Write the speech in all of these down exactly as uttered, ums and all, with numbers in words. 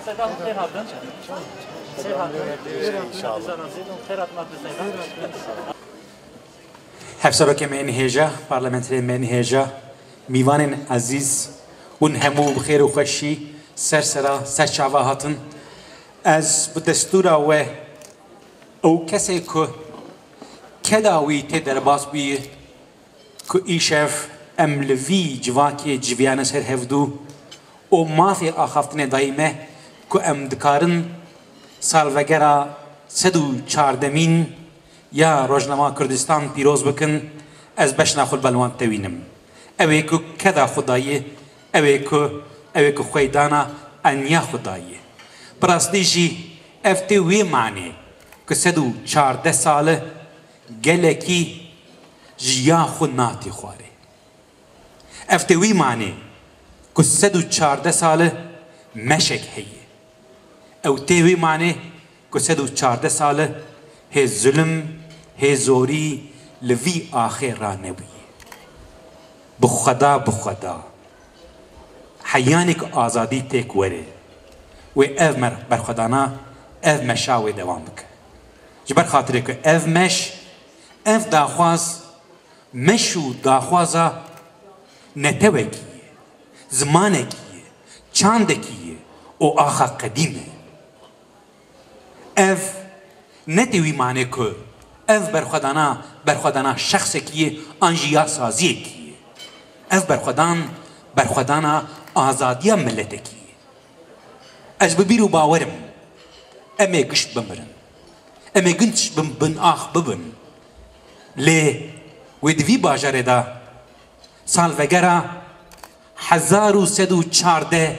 Xêr hatin. Xêr hatin. Xêr hatin. Hevserokê me yên hêja, parlamenterê me yên hêja, mîvanên ezîz, hûn hemû bi xêr û xweşî ser sera, ser çava hatin. Ez bi destûra we ew kesê ku keda wî tê derbas bûyî, ku îşev em li vî civakê civiyane ser hevdû û mafê axaftinê dayî me, ku em dikarin salvegera sed û çardemîn ya Rojnama Kurdistan pîroz bikin, ez beşna xwe li bal wan tewînim. Ew ê ku keda xwe dayî, ew ê ku, ew ê ku xweydana eniya xwe dayî. Bi rastî jî ev tê wê manê ku sed û çardeh sal e gelekî ji ya xwe natî xwarê. Ev tê wî manê ku sed û çardeh sal e meşek heye. Ew tê wî manê ku sed û çardeh sal e hê zulm, hê zorî li vî axê ranebûye. Bi Xweda, bi Xweda, heyanê ku azadî têk were, wê ev mer-, berxwedana, ev meşa wê dewam bike. Ji ber xatirê ku ev meş, ev daxwaz, meş û daxwaza netewekî ye, zimanekî ye, çandekî ye û axa qedîm e. Ev ne tê wî manê ku ev berxwedana, berxwedana şexsekî ye an jî ya saziyekî ye. Ev berxwedan, berxwedana azadiya miletekî ye. Ez bi bîr û bawer im, em ê giş bimirin. Em ê giş bin, bin ax bibin. Lê wê di vî bajarê de salvegera hezar û sed û çardeh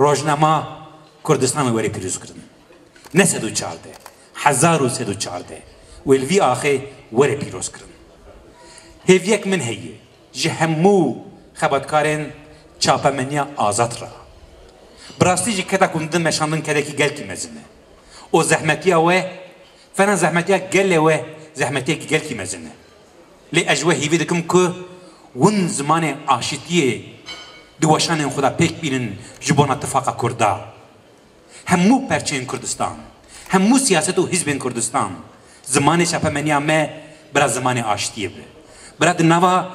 rojnama Kurdistanê were pîroz kirin. Ne sed û çardeh, hezar û sed û çardeh. Wê li vî axê were pîroz kirin. Hêviyek min heye ji hemû xebatkarên çapemeniya azad re. Bi rastî jî keda ku didin meşandin kedekî gelkî mezin e. Û zehmetiya we, fena zehmetiya gelê we, zehmetiyekî gelkî mezin e. Lê ez ji we hêvî dikim ku hûn zimanê aşitiyê di weşanên xwe de pêk bînin ji bona tifaqa Kurda. Hemû perçeyên Kurdistan, hemû siyaset û hizbên Kurdistan, zimanê çapemeniya me bira zimanê aşitiyê be. Bira di nava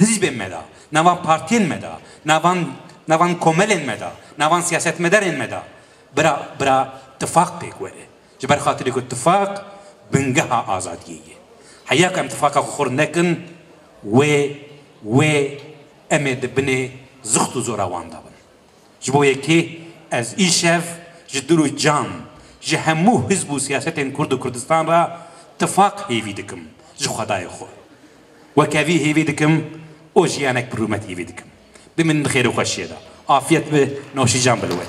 hizbên me de, nava partiyên me de, navan, navan komelên me de, navan siyasetmedarên me de bira, bira tifaq pêk were. Ji ber xatirê ku tifaq bingeha azadiyê ye. Heya ku em tifaqa xwe xurt nekin, wê, wê em ê di binê zixt û zora wan de bin. Ji bo yekê ez îşev ji dil û can, ji hemû hizb û siyasetên Kurd û Kurdistan re tifaq hêvî dikim ji Xwedayê xwe. Weke vî hêvî dikim û jiyanek bi rûmet hêvî dikim. Bimînin di xêr û xweşiyê de. Afiyet bi, noşîcan bi li we.